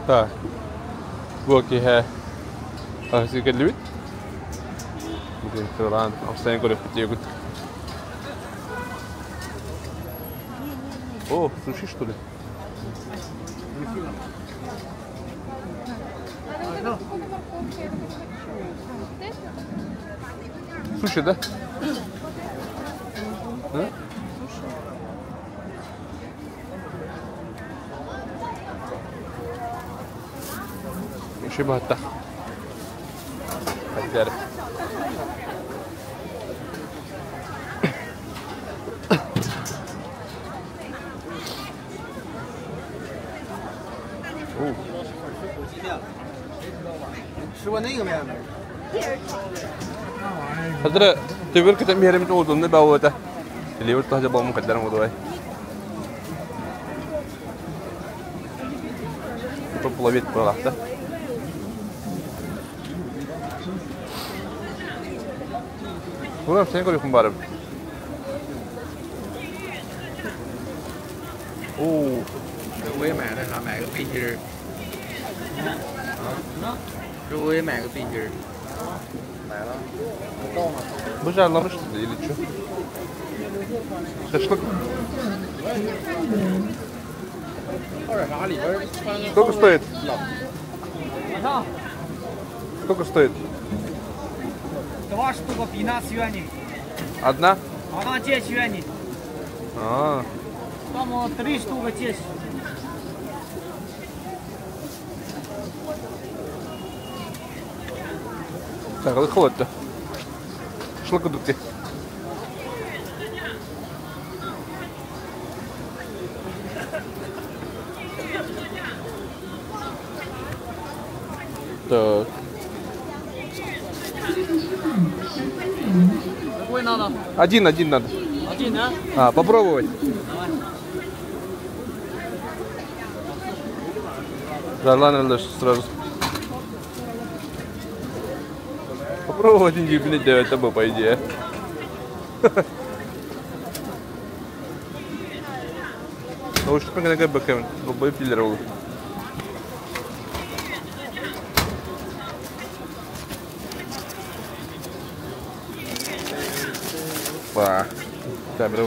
Так, бу киһи аһыы кэллибит. Бүгүн кыралаан амсайан көрөппүт диэбит. О, суши что ли? Суши, да? Да? Еще баатта. Хайдары. Хадра төбөр кытам биэремит уутунна баауата. Ливер тахжа болмун кадарым удуай. Топловит буолахта. Ура, сен көрүхүн барып. Оо. 我也买了啥？买个背心儿。这我也买个背心儿。买了。 Бу жарламыш или что? Шашлык. Сколько стоит? Сколько стоит? Два штука 15 юаней. Одна? Одна 10 юаней. А, Там три штука 10. Так, холодно. Шашлык кудукти. Так. Какой надо? Один, один надо. Один, да? А, попробовать. Да, ладно, сразу. Попробовать один блядь, это бы, по идее. Ну, что когда бэкэм, долбоеб дилер ол. Па. Камера.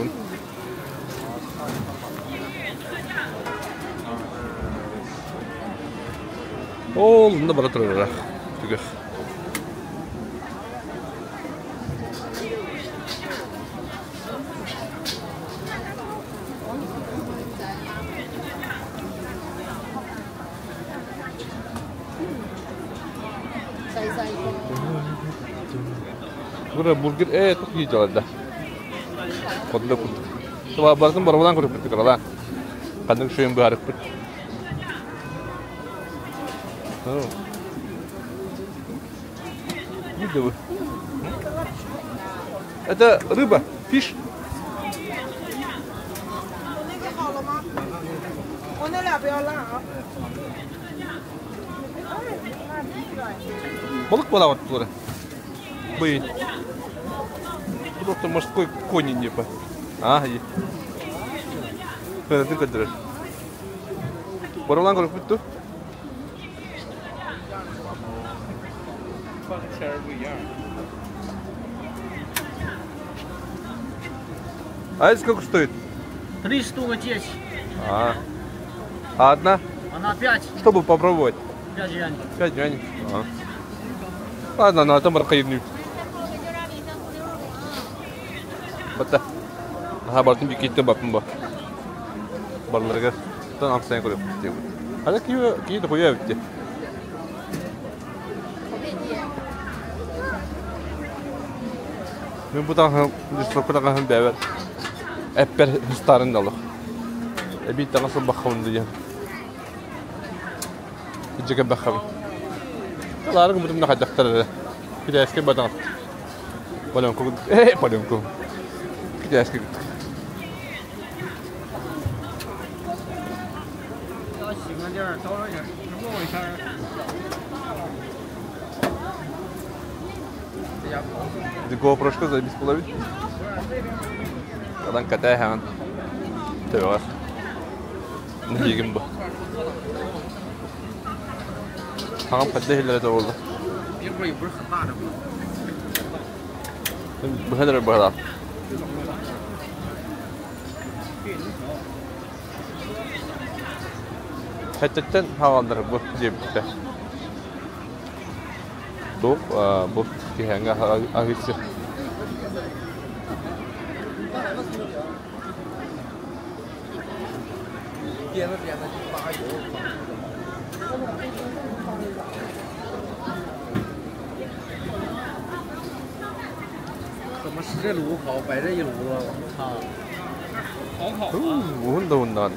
Ол, мында бара турар. Түгэх. Бура бургер тух жейді да. Қодында курдук. Туа бардым барбадан көрүп бүттүк ала. Кандык шөйін барып бүт. Не вы? Это рыба, фиш. 我那俩不要辣啊。 Balık mı var bunları? Бый. Просто морской кони не по. А, и. Ты кадр. Баралан көрүп бүттү. 放签儿不一样。 А это сколько стоит? Три штука 10. А. А одна? Она 5. Чтобы попробовать. 5 юаней. 5 юаней. А. Ладно, на этом аркаидный. Бата. Аха бартын бикетте бапын ба. Барларга тан амсайын көрөп деп. Ада кие кие да коя битти. Мен бу тагы дислокка бәбер. Эппер хыстарын далык. Эбит тагы бахын дигән. Жеке бахын. Ларга мутум на хадактар. Китайский батан. Паленку. Паленку. Китайский. 到西门店儿找找去，摸一下。 GoPro-шка запись половить. Адан катай хан. Төбөҕөр. Нэһиигин бу. Хаҥам хайда иһиллэрэ да буолла. Быһан эрэр быһалаах. Хэттэттэн хааланнар бу диэбиттэ. Туох бу киһээҥҥэ аһыыр сир. 怎么是这炉烤，摆这一炉子？我操！好烤啊！ Уһун да уһуннаҕын.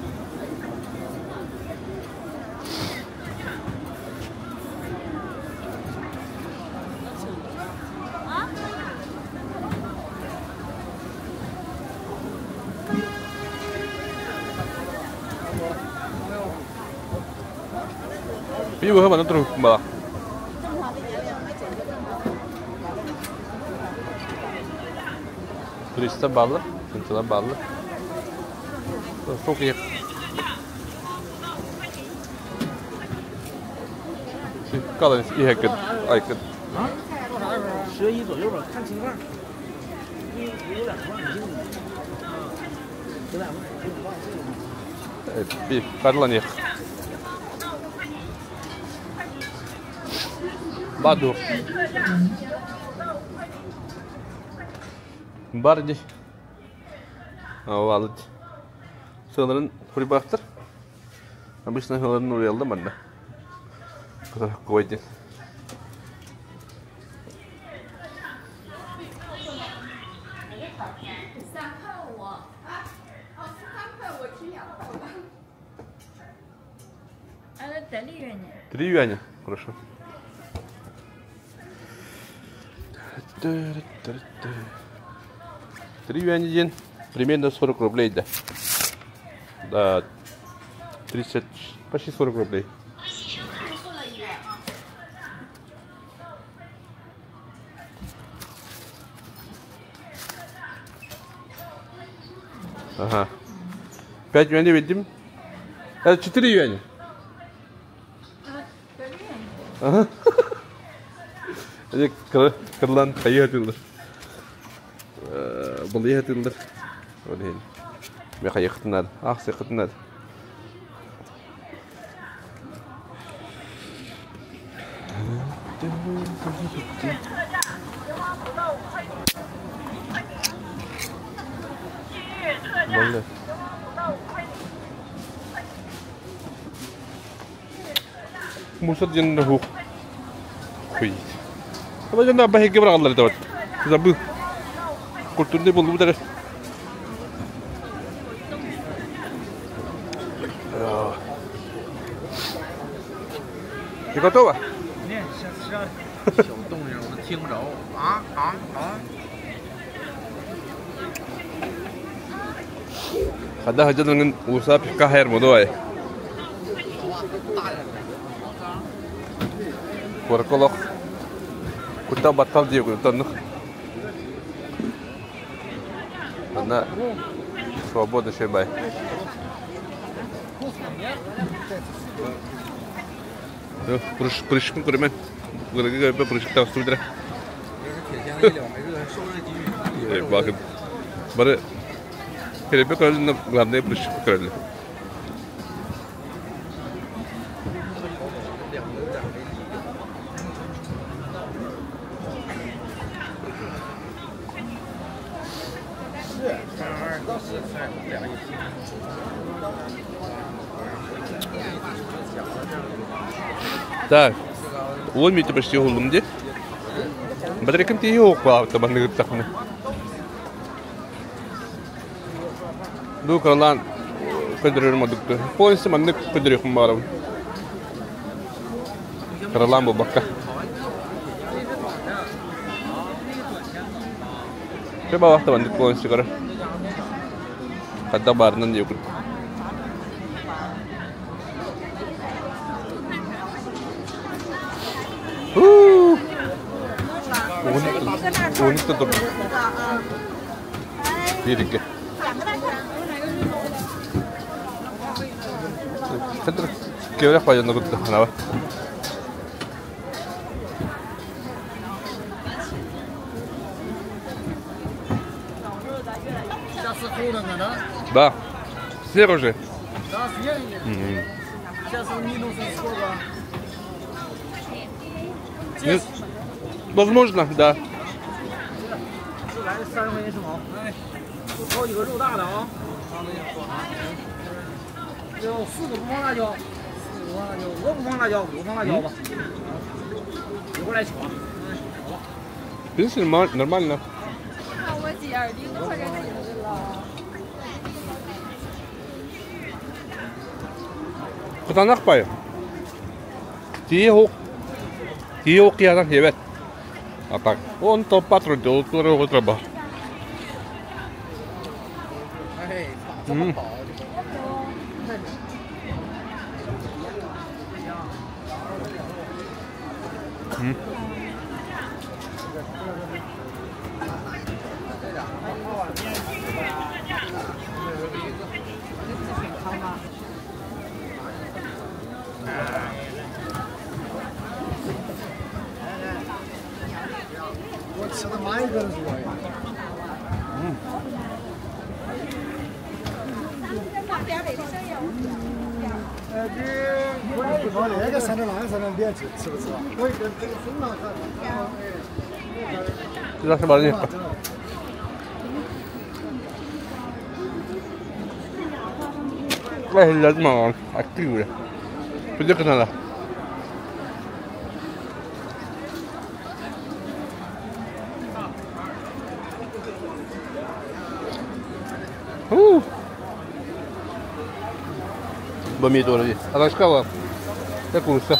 Пиво манна туруккун бала. Туристар бааллар, тынчылар бааллар. Суох Калын иһэккит айкыт. 11左右吧，看情况。有点不让进。有点不让进。 Карланих. Баду. Бар дии. Валыт. Сыаларын хурибаахтар. Обычно сыаларын уруйалла манна. Кой диэн. Три юаня. Хорошо. Три юаня день. Примерно 40 рублей, да. Да, 30, почти 40 рублей. Ага. 5 юаней видим. Это 4 юаня. Ага. Кырлан хайы хатылыр. Балыйы хатылыр. Ол иһин. Мен хайыхтын Ах, сыхытын Балды. Мусор диэн хух. Хуй. Давай на бахи гебра аллар давай. Забыл. Культурный был удар. Ты готова? Нет, сейчас, сейчас. 小动静我都听不着啊啊啊！ Хада хаджадын уса пикка хайр модуай. Куораколох. Кутта баттал дии куттанных. Она свобода шебай. Прыжкын көрөмөн. Көрөгө прыжк тавстудра. 这是铁箱一两，热受热机遇。 Bakın. Бары Херепе көрөлүн главное прыжк көрөлү. 两个有点没理解。是三二四三两一。 Так. Уон мүтө почти уһуллум дии. Батарейкам тиийэ уох баабыта манныгыттахпына. Ду кыралаан көдөрөрүм одукту. Полностью маннык көдөрүөхпүн баҕарабын. Кыралаан буолбакка. Чэ баҕахта маннык полностью көрөр. Хадда баарынан диэбит. Уунукта тур. Бииргэ. Кеврэх байанна кутта. Да. Снег уже. Да, снег. Сейчас минус сколько? Возможно, да. 来三十块钱是毛，哎，挑几个肉大的啊。有四个不放辣椒，四个不放辣椒，我不放辣椒，我放辣椒吧。一会儿来取啊。好了。 В принципе, нормально. 我姐二丁都快点起来了。 Кытаанах бай. Тие хук. Тие хук киһатан сиэбэт. А так, он толпа трудил, утро 哎，这么薄。我吃的慢一点是吧？哎，你我不搞那个三点那个三点点去吃不吃啊？我一个这个粉了， Жақсы бар не? Ай, активы. Пойди-ка надо. Помидоры. Она сказала, такую-то.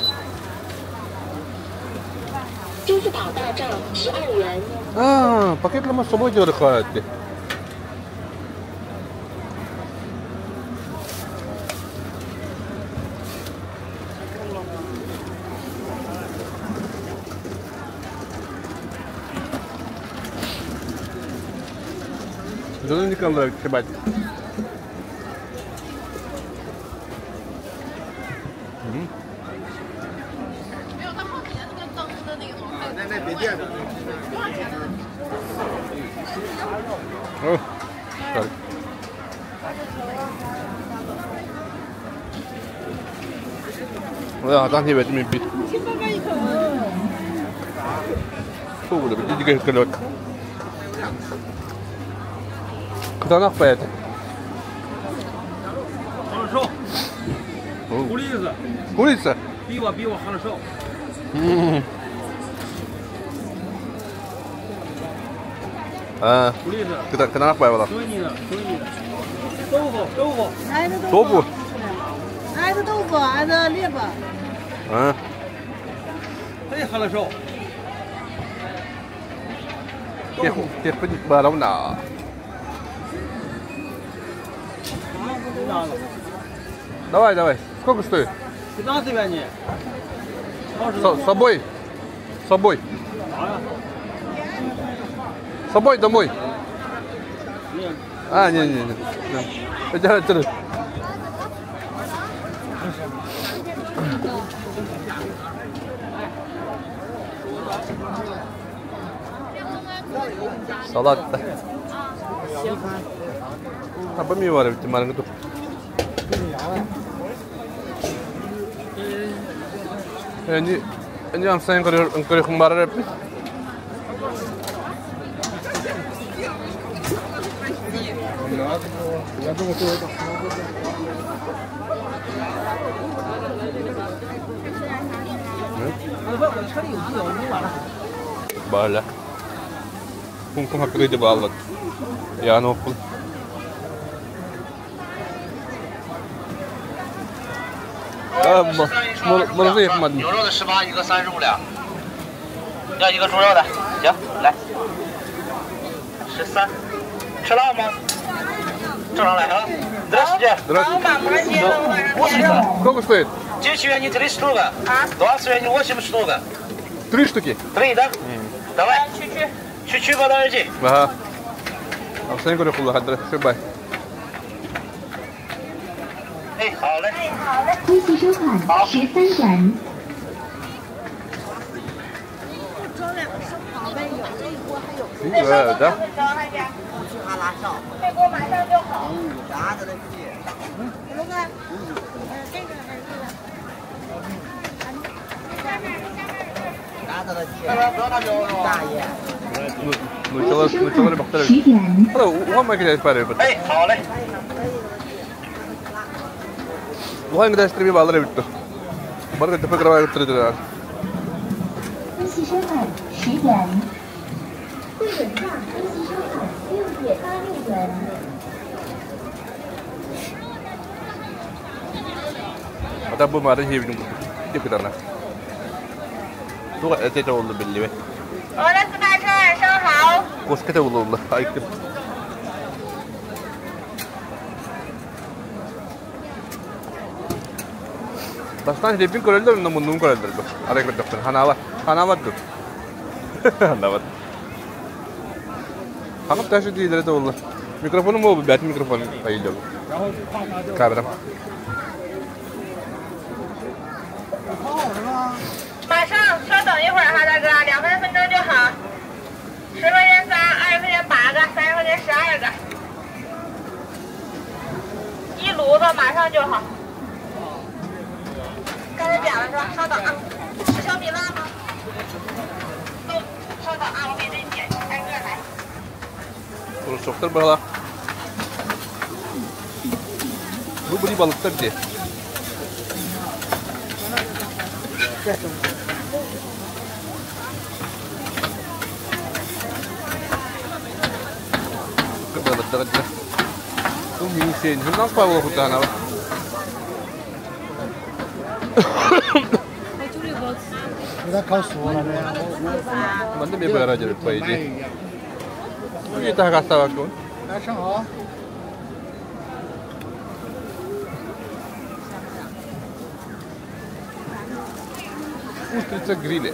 А, пакет лама с собой делали хватит. Дьону Николаевич, ребят. 没有，它后面那个灯的那个东西。那那别垫。多少钱的？ О, так. Да, там не возьми бит. Кытаанах бэйэтэ. 好瘦。Курица. Курица? Пиво, пиво, хорошо. А, Курица. Кытаанах бэйэ буолар. 孙女的，孙女的。豆腐，豆腐。 豆腐。挨着豆腐，挨着列巴。 А. 这хорошо。 Тех баровна. Давай, давай. Сколько стоит? 15 元 С собой. С собой. С собой домой. А, не, не, не. Это. Салат. А помидоры ведь маленький. Они, они вам сами говорят, хумбары. Я думаю, что это. Баля. Кум-кум хакрыды баллат. Я нохул. 牛肉的18一个，35两。要一个猪肉的，行，来。13，吃辣吗？正常来啊。Здравствуйте. Здравствуйте. Сколько стоит? 10 юаней 3 штука. 20 юаней 8 штук. 3 штуки? 3, да? Давай. Чуть-чуть. Чуть-чуть подожди. Ага. А все говорю, хула, хадра, шибай. 恢复收款13元。 Да? 10点。分析收款10元。汇本价分析收款6.86元。俄罗斯大串生蚝。 Бастан хлебин көрөлдөр, онно муннугун көрөлдөр бу. Арай көрдөхпүн. Ханаабат. Ханаабат dur. Ханаабат. Ханып ташы дийлер де oldu. Mikrofonum oldu. Belki mikrofonu ayılıyor. Камера. 马上，稍等一会儿哈，大哥，2分钟就好。10块钱仨，20块钱8个，30块钱12个，一炉子马上就好。刚才点了是吧？稍等啊，吃小米辣吗？都，稍等啊，我给这点，挨个来。 Soktır bala. Bu biri balıkta bir de. Устрица гриле.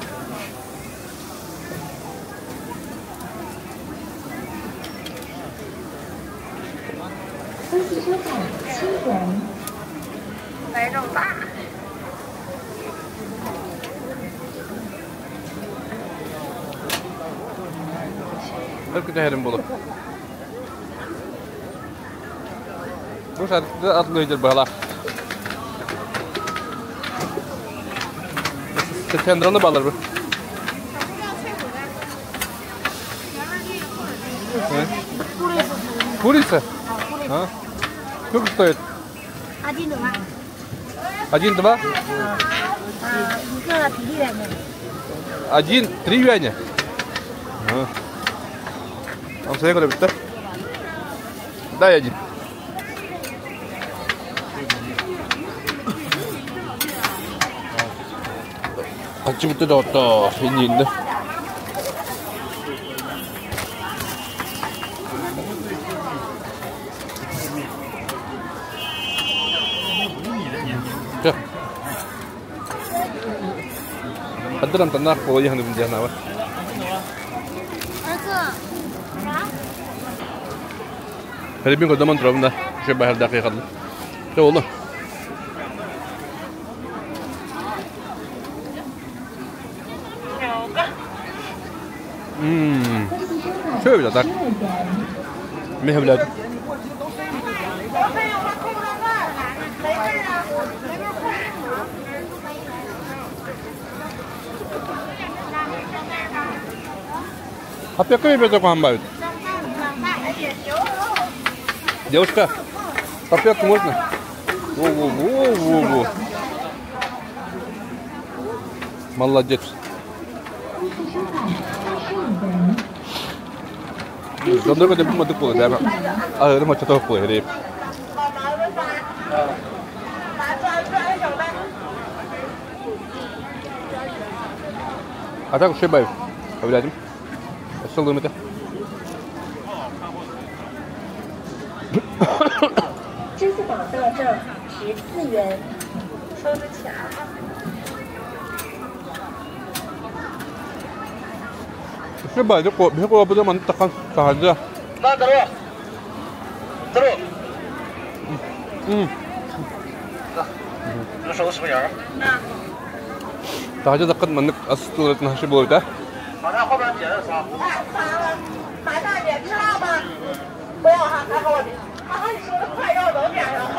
分析收款7元。来这么大。 Өр күтәһэрин булып. Бу шартты атлыйдыр бала. Тендраны балар бу. Курица? А? Сколько стоит? 1.2。 1,2? 一个比利的。 1,3 юаня? Он смотри, куда Дай один. 아침부터 나왔다. 있니 있네. 자. 아들람 단나 보이 하는 문제 하나 와. هربين قدام نضربنا شبه دقيقة لا والله شو بلا داك ميه بلاد Хапьяками бедок хамбают. Девушка, попятку можно? Во-во-во-во-во. Молодец. Жандырга деп мадык болот, да. А, рыма чаток болот, реп. А так шибай. Блядь. Салым это. 支付宝到账14元。收的钱。 شبه دقوا بيقوا بدل ما نتقن سهل. 나 들어. 들어. 能收十块钱大家这很那个做的那是不的。马上后边接着杀。哎，马大姐吃辣吗？不要哈，还好我，还好你说的快，让我都点上了。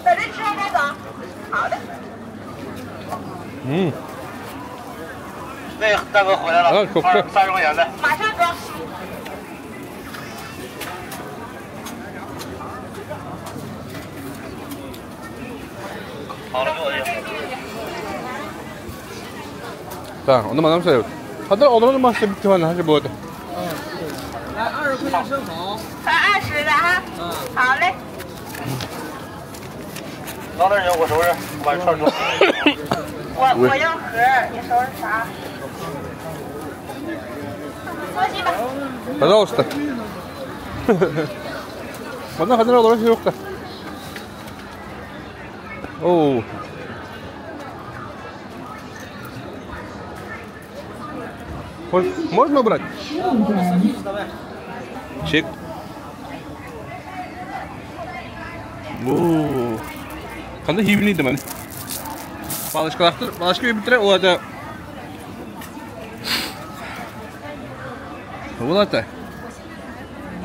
等着吃完再走。好的。嗯。那大哥回来了，30块钱的。马上装。好了，给我一个。 Так, онно манам сөп. Хадыр олорон мас бит хана болот. 来20块钱生蚝。才20的哈。嗯。好嘞。老点人，我收拾，我把串装。我要盒，你收拾啥？放心吧。 Пожалуйста. Манна хадыр олорон сөп. Оу. Можно брать? Чек. О, Қандай хибінейді мені? Балышка балышка бітірі, оларды. Оларды.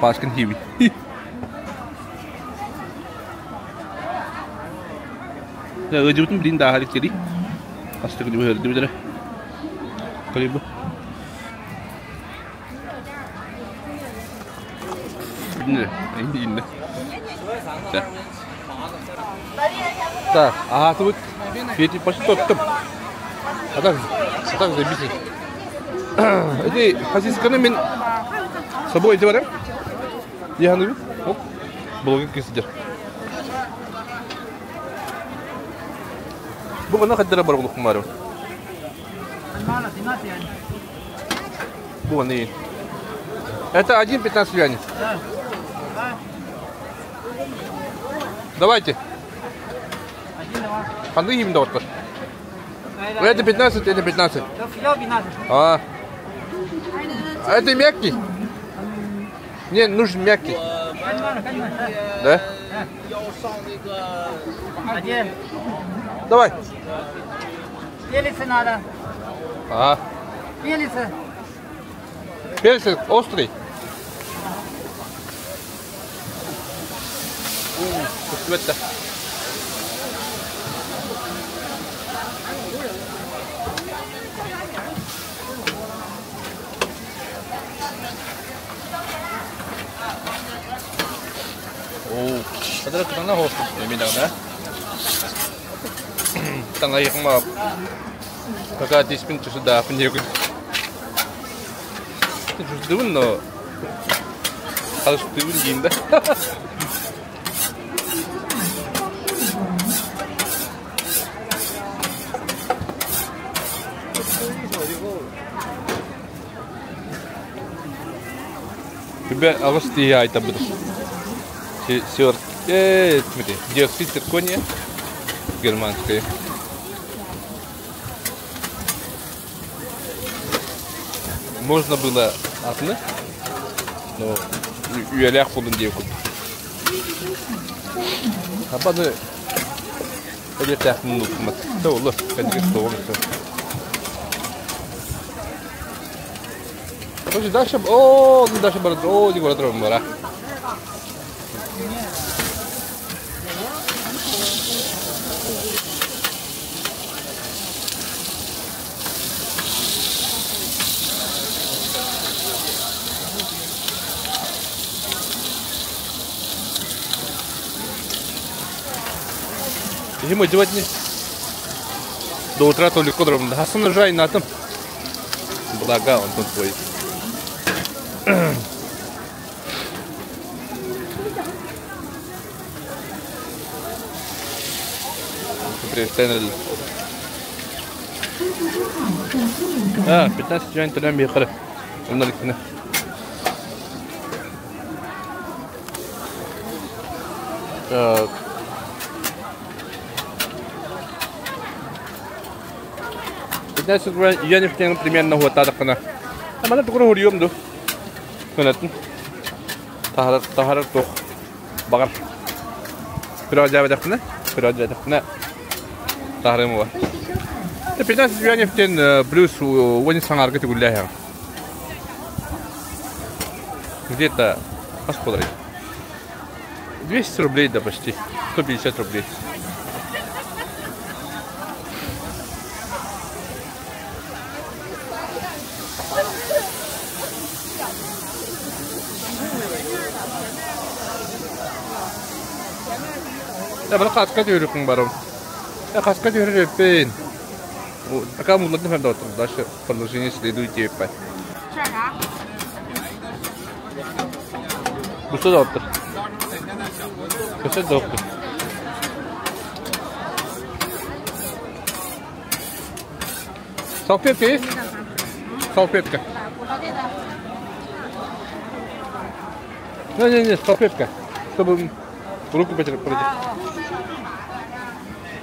Балышканы хиби. Ödümün birini daha hareketli. Aslında gibi öldü bir de. Kalibu. Инде. Так, ага, тут петь почти топ. А так, забейте. Эти хасисканы мен с собой иди барам. Я ну, оп, блогер кесидер. Бу гана хаддара бар булып марым. Бу не. Это 1,15 юаней. Давайте. Ханды им дават. Это 15, это 15. А. А это мягкий? Мне нужен мягкий. Да? Давай. Перец надо. А. Перец. Перец острый. Это. О, это кана хост, да? Таңа якма пока 10 минут сюда, пнегу. Ты же но Алыс дывын дейін да. Тебя алыс тие айта бұды. Сер, смотри, диоксид циркония германская. Можно было атны, но үйелях болдun diye okudum. Абаны электәхмин укмат. Да олы, кәдеге соғын. Короче, дальше, о, ну дальше бар, о, не город бара. Ему делать не до утра то легко дром. Хасан жай на там. Благо он тут твой. А, 15 юань төлем бейқыры. Онда лікпіні. Так. 15 юаней примерно вот так она. А мана тугур хурьем ду. Көнөтүн. Тахарар тох. Багар. Бир жабы жакына. Көрөөдөөтөхпүнэ таһарыам уо. 15 юаневтен плюс уон саҥарга төгүллээһэҕин. Где-то хас буоларый? 200 рублей да почти. 150 рублей. Я хаска түһүрүкүн барым. Я хаска түһүрүппин. Пока муллатын фәнде отырмын. Дальше продолжение следует диэппэ. Буста да оттор. Көсө да оттор. Салфетка есть? Салфетка. Не, не, не, салфетка. Чтобы руку потерять.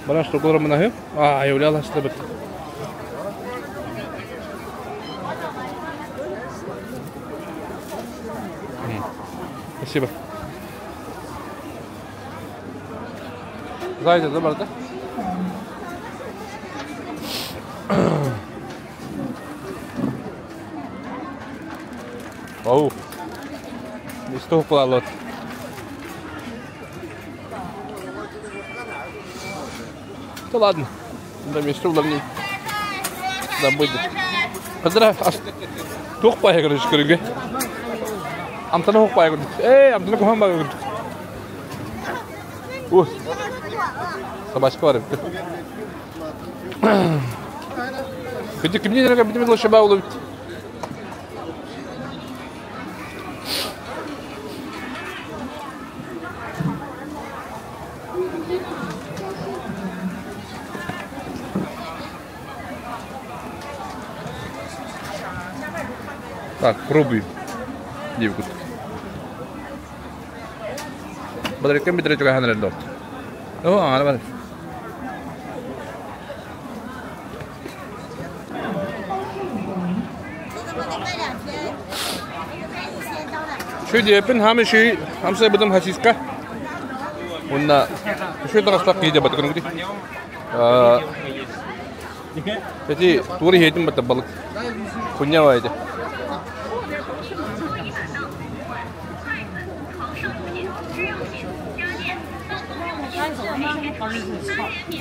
Баран что было мына А, являлась чтобы. Спасибо. Зайдя, да, брата? Оу. Исто кулалот. Да ладно. Да место удобнее. Да будет. Поздравь. Туох паайа короче көрүҥҥэ. Амтана хуох паайа курдук. Ээ, амтана куһаҕан баҕайы курдук. Ух. Собачка бар эбит. Күндү кимни эрэ битим лучше баулы бит. Так, пробуем. Диэбит. Бадарыккан бүтэрэ чугаһаан эрэр доо. Оо, аҥара бар. Şu диэпин хам шүй хамсай быдым хасиска. Уонна үчүгэй таҥастаах киһи диэбэт гыныгыт. Эти тугу иһиэтим бата балык. Хуйня баайда.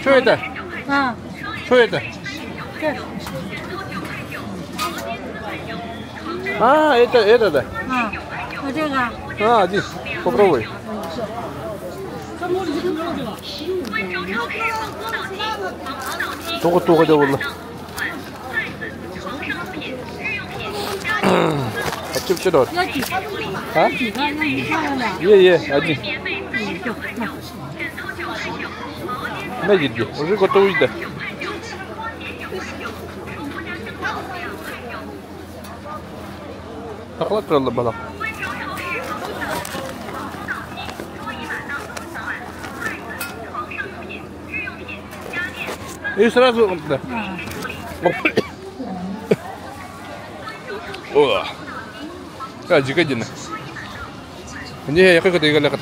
Что это? А. Что это? А, это, это да. А, вот这个。 А, один. Попробуй. Тоҕо туоҕа да буолла. Аччык дор. А? Е, е, один. На дирги. Уже готовый да. Тахлат тураллар балах. И сразу да. О. Кажи дина. Не, я как это играла.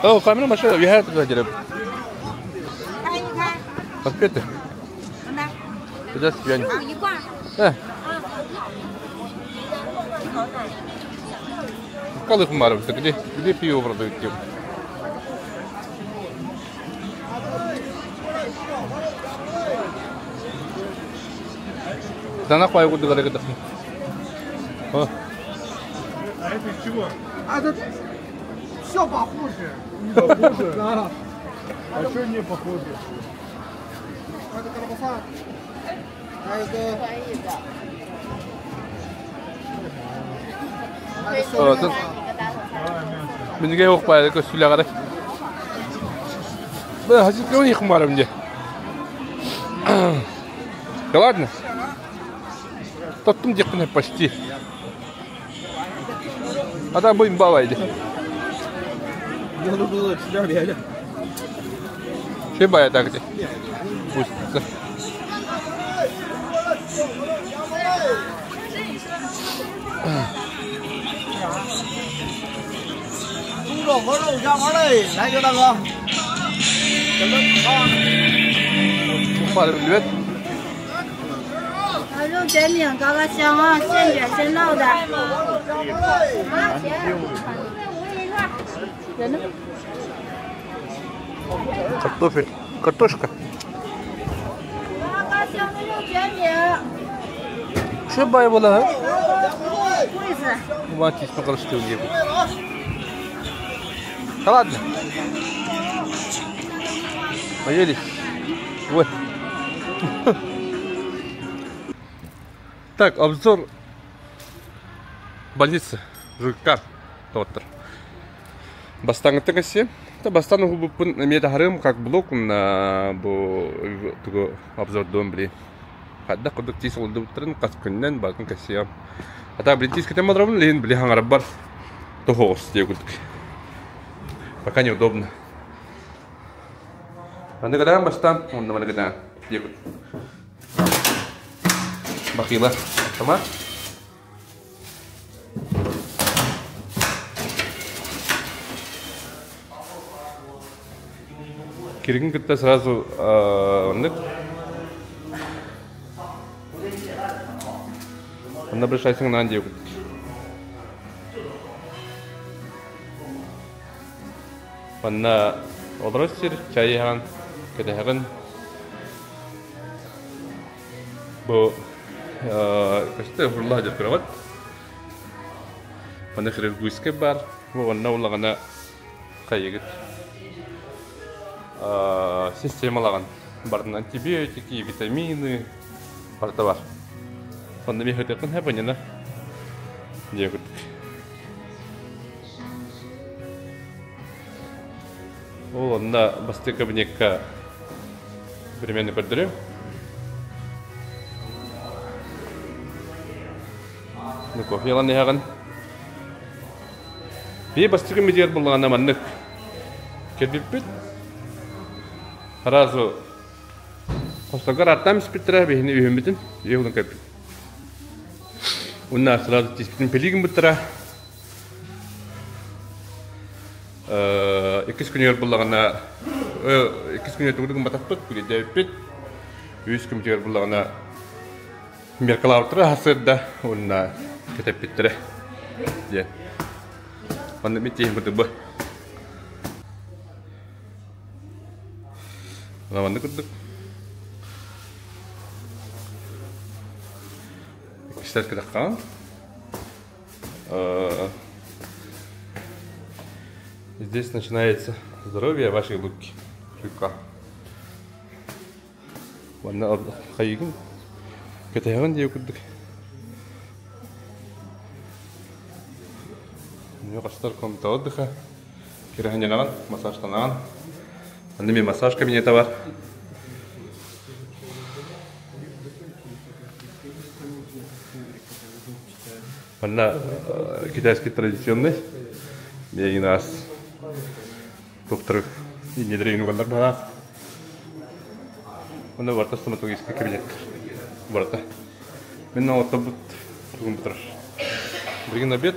О, камера машина, я это делаю. Конфеты. 50 юань. Э. Калых Маров, где, где пиво продают? Дана қой курдук эрэ А это из чего? А это все похоже. Не похоже? Да. А что не похоже? Это колбаса. А это... Минге yok bayağı көстүлэ қарай. Да, хазит их марым де. Да ладно. Тоттум диэхпин почти. А там будем бавайди. 你都不吃点别的。谁摆так где? Пусть. Биллибэт. 肉卷饼，高高香啊，现卷现烙的。 Картофель. Картошка. 高高香的肉卷饼。 Şu bay bola ha? 贵死。 Ulan tisme karıştı diye. Да ладно. Поели. Ой. Так, обзор больницы ЖК доктор. Бастаҥҥыттан кэсиэ. Бастаан уһулбуппун эмиэ таһарыам как блог бу тугу обзордуом били. Хайдах курдук тиис олордубуттарын хас күнүнэн барытын кэсиэм. Ата били тиис кэтэн олоробун лиһин били хаҥарарбар тоһоҕос диэ курдук. Пока неудобно. Манна кытаан бастаан, уонна манна кытаан диэ курдук. Бахила. Сама? Киригин кытта сразу оннук. Онно обращайся на диэбит. Манна олорор сир, чай иһэҕин, кэтэһэҕин. Бу көстө уһулла сылдьар кровать. Манна хирургическай баар. Бу онно улаҕана хайыгыт системалаҕын барытын антибиотики, витамины барыта бар. Онно эмиэ сытыаххын сөп инньэ диэ курдук. Ол онно бастакы кабинекка примерно көрдөрүм. Ну, кофе ылан иһэҕин. Бии бастакы мидиэр буллаҕына маннык кэлбиппит. Сразу хостогор аттаан испиттэрэ биһини үһүммүтүн ийэ булан кэлбит. Уонна сразу тииспитин пилии гыммыттара. Иккис күнүгэр буллаҕына иккис күнүгэр тугу да гымматахпыт, күлүдээбиппит. Үһүс күммүтүгэр буллаҕына меркалаабыттара сарсыарда уонна кэтэппиттэрэ диэн. Манна мин тииһим курдук бу. Манна курдук. Иккистэр кытаххаан. Здесь начинается здоровье вашей улыбки. Чуйка. Манна хайыгын кэтэһэҕин диэ курдук. Хастар комната отдыха. Кирэхинньэнаҕын, массажтанаҕын. Манна эмиэ массаж кабинета бар. Манна китайский традиционный миигин аас доктор иннилэрин угаллар баҕа. Онно барыта стоматологический кабинет барыта. Мин оҕоттобут тугум бутар. Билигин обед.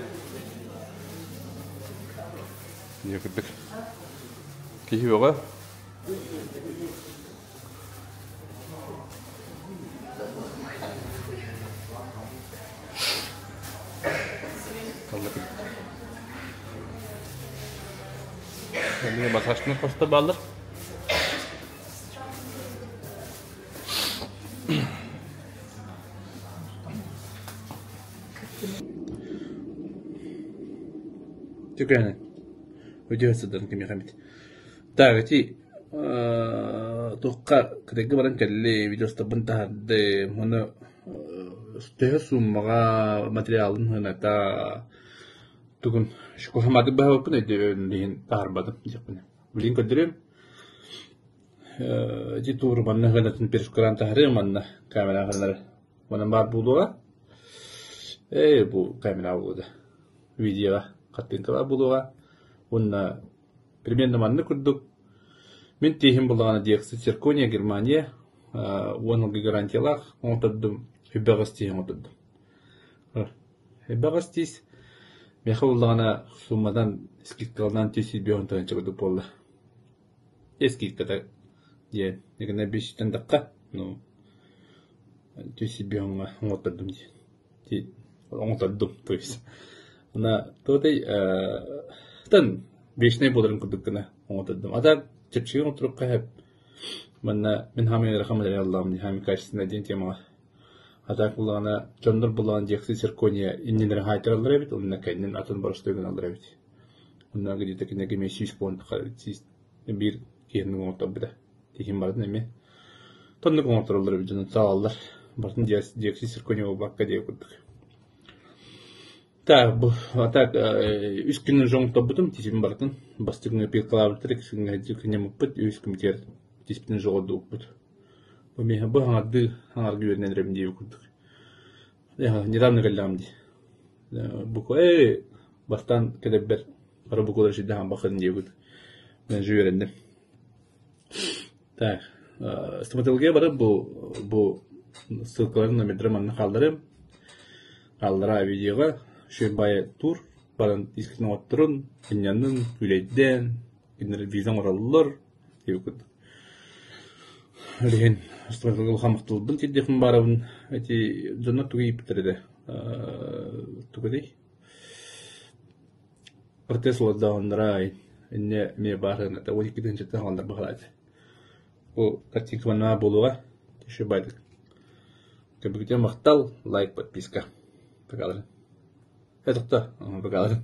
Дьэ кырдык. Киһи бөҕө. Эмиэ массажтан хосто бааллар. Түкэһэн өйдөһө сылдьан кимиэхэ эмит Так ити туохха кытайга баран кэлли видеостарбын таһаардым уонна төһө сууммаҕа материалын сыаната тугун куһаҕан быһабыппын өйдөөн иһин таһаарбатым диэхпинэ билигин көрдөрүөм ити тууру манна сыанатын перескуран таһаарыам манна камера сыанара манан баар буолуоҕа ээ бу камера буолуо да видеоҕа хартыынка баар буолуоҕа уонна Примерно маннык курдук мин тииһим буллаҕына диэхсит Циркония, Германия 10 сылга гарантиялаах оҥоттордум, үбэҕэс тииһи оҥоттордум. Элбэх тиис миэхэ буоллаҕына суммадан скидкалаан 150 тыһыынча курдук буолла. Скидката диэн итиннэ биэстэн тахха ну 150 оҥоттордум дии оҥоттордум то есть Уонна туотай тан вечнай буоларын курдук гына оҥоттордум. А так чэпчэки оҥотторукка сөп. Манна мин хаамай ыарахан материаллаах хаамай качественнай диэн темаҕа. А так буоллаҕына дьоннор буоллаҕына диэхси циркония иннинэрэ хаайтараллар эбит уонна кэннин атын боростуой гыналлар эбит. Онно где-то кинигэ эмиэ 100 пуон биир киһини оҥотторбута. Тиһин барытын эмиэ тоннук оҥоттороллор эбит дьону саалаллар. Барытын диэкси циркония буолбакка диэ курдук. Так, бу а так үс күн уже оҥотторбутум тиһин барытын. Бастакы пилкалаабыттар, иккис күҥҥэ кынньаммыппыт, үһүс күммүтүгэр тиспитин уже оҕордубуппут. Бу миэхэ бу хаҥардыы хаҥарга үөрэнэн эрэбин диэбит курдук. Недавно кэллэҕим дии. Буква ээ бастаан кэлэрбэр хара буквалары сирдээн бахын диэбит. Мен же үөрэнним. Так, стоматология барар бу бу ссылкаларын номердара манна хаалларым. Хааллара видеоҕа Шөйбайа тур баран искитин оҥотторун, сынньаннын, күүлэйдээн, кинилэр виза оҥороллор диэбит курдук. Ол иһин стоматология улахан махталбын тиэрдиэхпин баарабын. Эти дьоннор тугу ииппиттэр этэ? Тугу этэй? Протез олордоҕуннара инньэ эмиэ баар гына 12 тыһыынчаттан хааллар баҕалаата. Бу картинка манна буолуоҕа. Еще байдык. Көрбүкүтүгэр махтал, лайк, подписка. Пока. Э, тохто, пока.